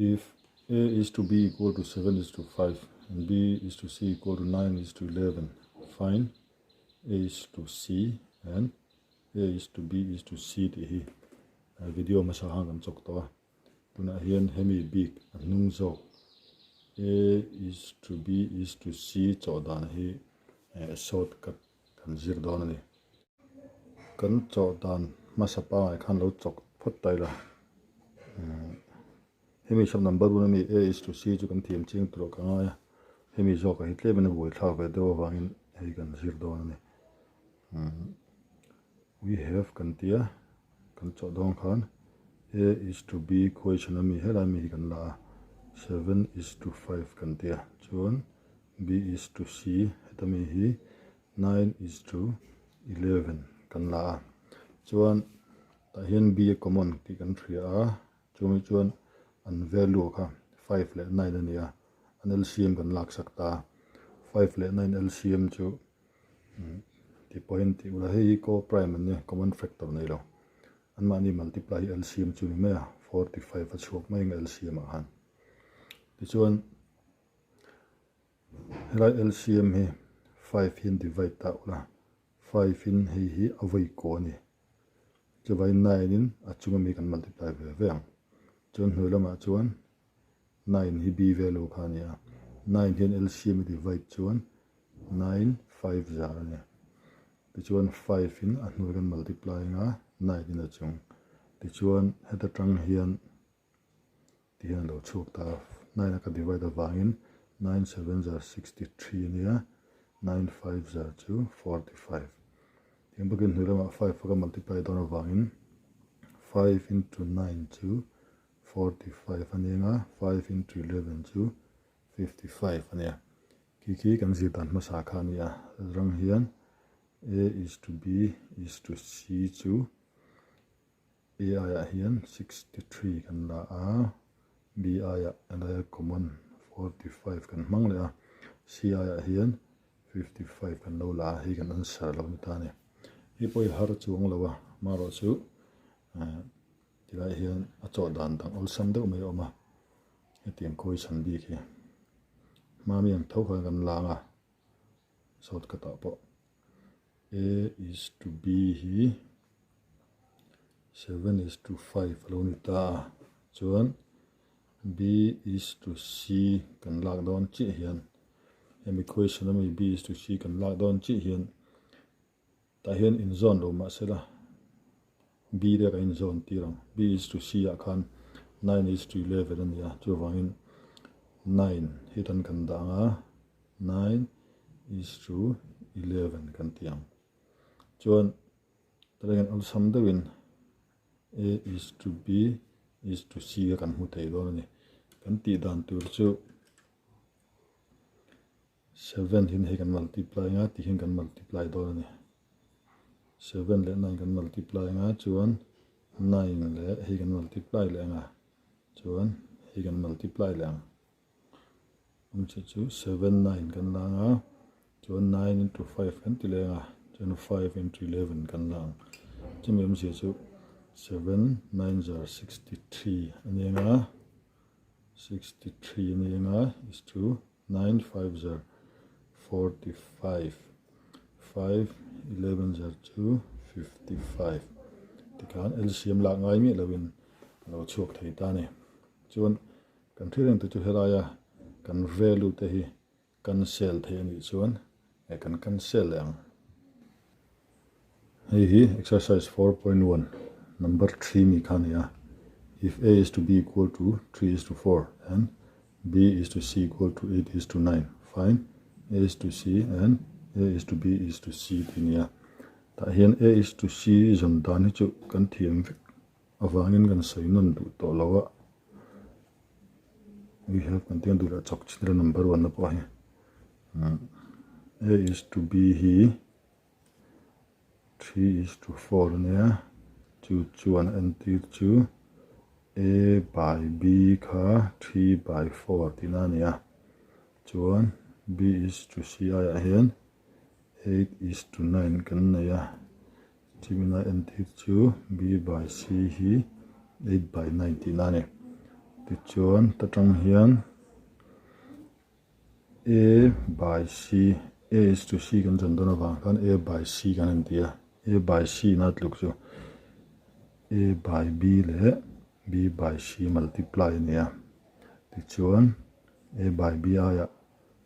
If A is to B equal to 7 is to 5 and B is to C equal to 9 is to 11, find A is to C and A is to B is to C tih hi video hmasa khan kan chawk tawh a. Tunah hian hemi bik a hnung zawk A is to B is to C chawh dan hi shortcut kan zir dawn a ni. Kan chawh dan hmasa pangai khan lo chawk phawt ta ila. Hemi sub number bul ami A is to C chu kan thiam chiang tur ah ka ngai a, hemi zawkah hi tlemin a buaithlak ve deuh avangin hei kan zir dawn a ni. We have kan tia kan chawh dawn khan A is to B question ami helai mi hi kan la a, 7 is to 5 kan tia chuan B is to C heta mi hi 9 is to 11 kan la a, chuan tah hian B a common tih kan hria a. Chumi chuan an value kha 5 leh 9 a ni a, an LCM kan lak sak ta a, 5 leh 9 LCM chu tih pawhin tih ula hei hi co prime an nia, common factor nei lo, anmahni multiply hi LCM chu ni mai a, 45 a chhuak mai ang LCM ah khan. Tichuan helai LCM hi 5 hian divide ta ula, 5 in hei hi a vawi kaw a ni. Chuvai 9 in a chung ami kan multiply ve ve ang. Chuan hnuai lamah chuan 9 hi b value kha a ni a. 9 hian LCM a divide chuan 9 5 zar a ni. Tichuan 5 in a hnuai kan multiply anga 9 in a chung. Tichuan heta tang hian Ti hian a lo chhuak ta a, 9 a ka divide avangin 9 7 zar 63 a nia, 9 5 zar chu 45. Tiang bawkin hnuai lamah 5 a ka multiply dawn avangin 5 into 9 chu 45 a nia nga, 5 into 11 chu 55 a nia. Khi khi kan zir dan hmasa kha a nia, rang hian A is to B is to C chu A aiah hian 63 kan la a, B aiah helai common 45 kan hmang leh a, C aiah hian 55 kan lo la a, hei kan answer lo ni ta a ni. Hei pawh hi har chuang lo a, amaherawhchu tilai hian a chawh dan dang awlsam deuh mai a awm a, hetiang khawi chhan bik hi hmami ang tho khan kan lang a, shortcut ah pawh. A is to B hi 7 is to 5 a lo ni ta a, chuan B is to C kan lak dawn chiah hian hemi question ami B is to C kan lak dawn chiah hian tah hian inzawn lo mah sela B te kan inzawn tir ang, B is to C ah khan 9 is to 11 a ni a, chuvangin 9 hi tan kan dah ang a. 9 is to 11 kan ti ang. Chuan tah hian awlsam deuhin A is to B is to C kha kan hmu thei dawn a ni. Kan tih dan tur chu 7 hian hei kan multiply anga ti hian kan multiply dawn a ni. 7 leh 9 kan multiply anga chuan 9 leh hei kan multiply leh anga chuan hei kan multiply leh ang. Awm che chu 7 9 kan la ang a, chuan 9 into 5 kan ti leng a, chuan 5 into 11 kan la ang. Chumi awmzia chu 7 9 zar 63 a ni ang a, 63 a ni ang a is to 9 5 zar 45, 5 11 zar chu 55. Tikhan LCM lak ngai miah loin a lo chhuak thei ta a ni. Chuan Kan thil engte chu helaia kan value te hi cancel theih a nih chuan eh kan cancel leh ang. Hei hi exercise 4.1 number 3 mi kha a ni a. If A is to B equal to 3 is to 4 and B is to C equal to 8 is to 9, find A is to C and A is to B is to C tih a ni a. Tah hian A is to C zawn dan hi chu kan thiam vek Avangin kan sawi nawn duh tawh lo a, we have kan tih ang duh leh chawk chin ila number one na pawh hi A is to B hi 3 is to 4 a nia, chu chuan a entir chu A by B kha 3 by 4 tihna a ni a, chuan B is to C aiah hian 8 is to 9 kan nei a. Chimina entir chu B by C hi 8 by 9 tihna a ni. Tichuan ta tang hian A by C, A is to C kan zawn dawn avang khan A by C kan han ti a, A by C ina tluk chu A by B leh B by C multiply a ni a. Tichuan A by B aiah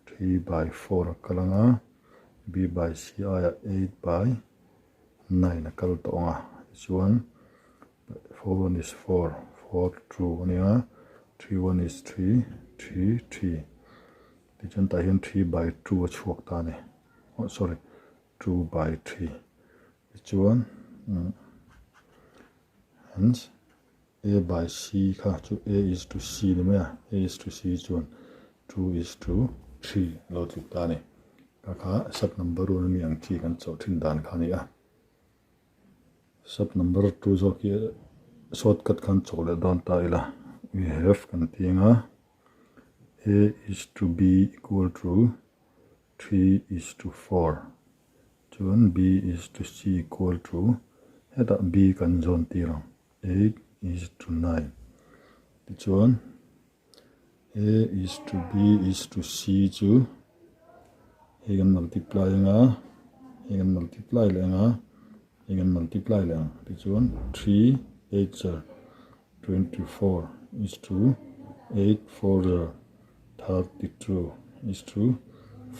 3 by 4 a kal ang a, B by C aiah 8 by 9 a kal tawh ang a. Tichuan 4 one is 4, 4 2 a nia, 3 one is 3, 3 3. Tichuan tah hian 3 by 2 a chhuak ta a ni. Oh sorry, 2 by 3. Tichuan hence A by C kha chu A is to C ni mai a, A is to C chuan 2 is to 3 a lo tluk ta a ni. Kha kha sub number 1 ami ang chi kan chawh thin dan kha a ni a. Sub number 2 zawk hi shortcut khan chawh leh dawn ta ila we have kan ti ang a, A is to B equal to 3 is to 4 chuan B is to C equal to hetah B kan zawn tir ang 8 is to 9 tichuan A is to B is to C chu hei kan multiply ang a, hei kan multiply leh ang a, hei kan multiply leh ang tichuan 3 8 zar 24 is to 8 4 zar 32 is to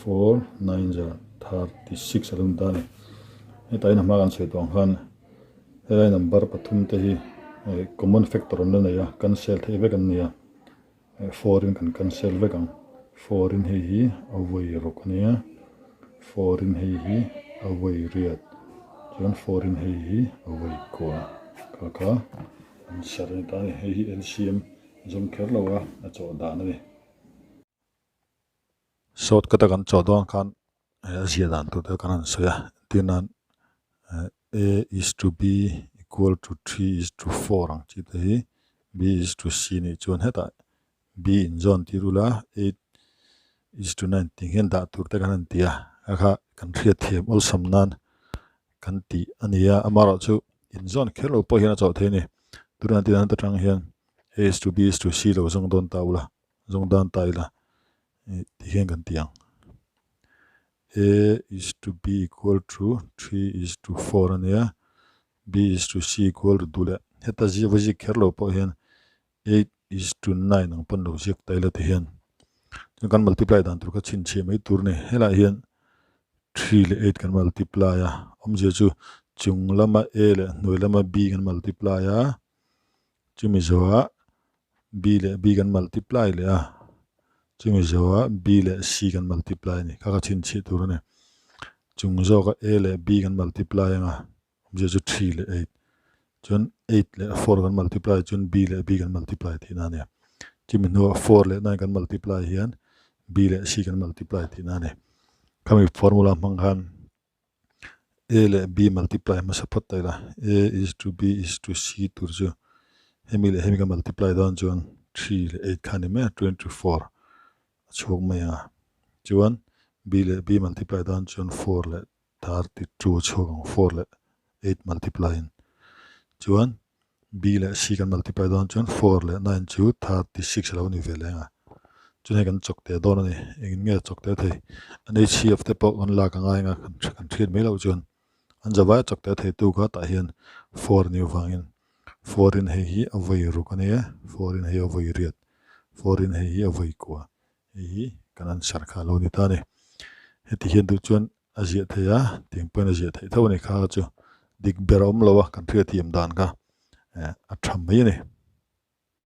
4 9 zar 36 a lo ni ta a ni. Hetah hian a hma kan sawi tawh ang khan helai number pathum te hi common factor an la nei a, cancel theih vek an ni a, 4 in kan cancel vek ang. 4 in hei hi a vawi ruk a nia, 4 in hei hi a vawi riat, chuan 4 in hei hi a vawi kua kha kha an ser a ni ta a ni. Hei hi LCM zawm kher lo a, a chawh dan a ni. Shortcut a kan chawh dawn khan a zia dan tur te kan han sawi a, entir nan A is to B equal to 3 is to 4 ang chi te hi B is to C nih chuan hetah B in zawn tir ula 8 is to 9 tih hian dah tur te kan han ti a, kha kha kan hriat thiam awlsam nan kan tih a ni a, amaherawhchu in zawn kher lo pawh hian a chawh thei a ni. Tunah entir nan atang hian A is to B is to C lo zawng dawn ta ula, zawng dan ta ila ti hian kan ti ang. A is to B equal to 3 is to 4 a nia, B is to C equal to duh leh heta ziak va ziak kher lo pawh hian 8 is to 9 ang pawn lo ziak ta ila ti hian chuan kan multiply dan tur kha chhinchhiah mai tur a ni. Helaiah hian 3 leh 8 kan multiply a, awmzia chu chung lama A leh hnuai lama B kan multiply a, chumi zawhah B leh B kan multiply leh a, chumi zawhah B leh C kan multiply a ni. Kha kha chhinchhiah tur a ni. Chung zawka A leh B kan multiply ang a, awmzia chu 3 leh 8. Chuan 8 leh 4 kan multiply chuan B leh B kan multiply tihna a ni. Chumi hnuah 4 leh 9 kan multiply hian B leh C kan multiply tihna a ni. Khami formula hmang khan A leh B multiply hmasa phawt ta ila, A is to B is to C tur chu hemi leh hemi ka multiply dawn chuan 3 leh 8 kha a ni mai a, 24 a chhuak mai ang a. Chuan B leh B multiply dawn chuan 4 leh 32 a chhuak ang, 4 leh 8 multiply in. Chuan B leh C kan multiply dawn chuan 4 leh 9 chu 36 a lo ni ve leng a. Chuan hei kan chawk teh dawn a ni. Engin nge chawk teh thei? An HCF te pawh kan lak a ngai ang a, kan hriat mai loh chuan an zavai a chawk teh thei tu kha tah hian 4 ni avangin 4 in hei hi a vawi ruk a ni e, 4 in hei a vawi riat, 4 in hei hi a vawi kua. Hei hi kan answer kha a lo ni ta a ni. Heti hian duh chuan a ziah theih a, tiang pawhin a ziah theih tho a ni kha chu dik ber a awm lo a, kan hriat thiam dan kha a tha mai a ni.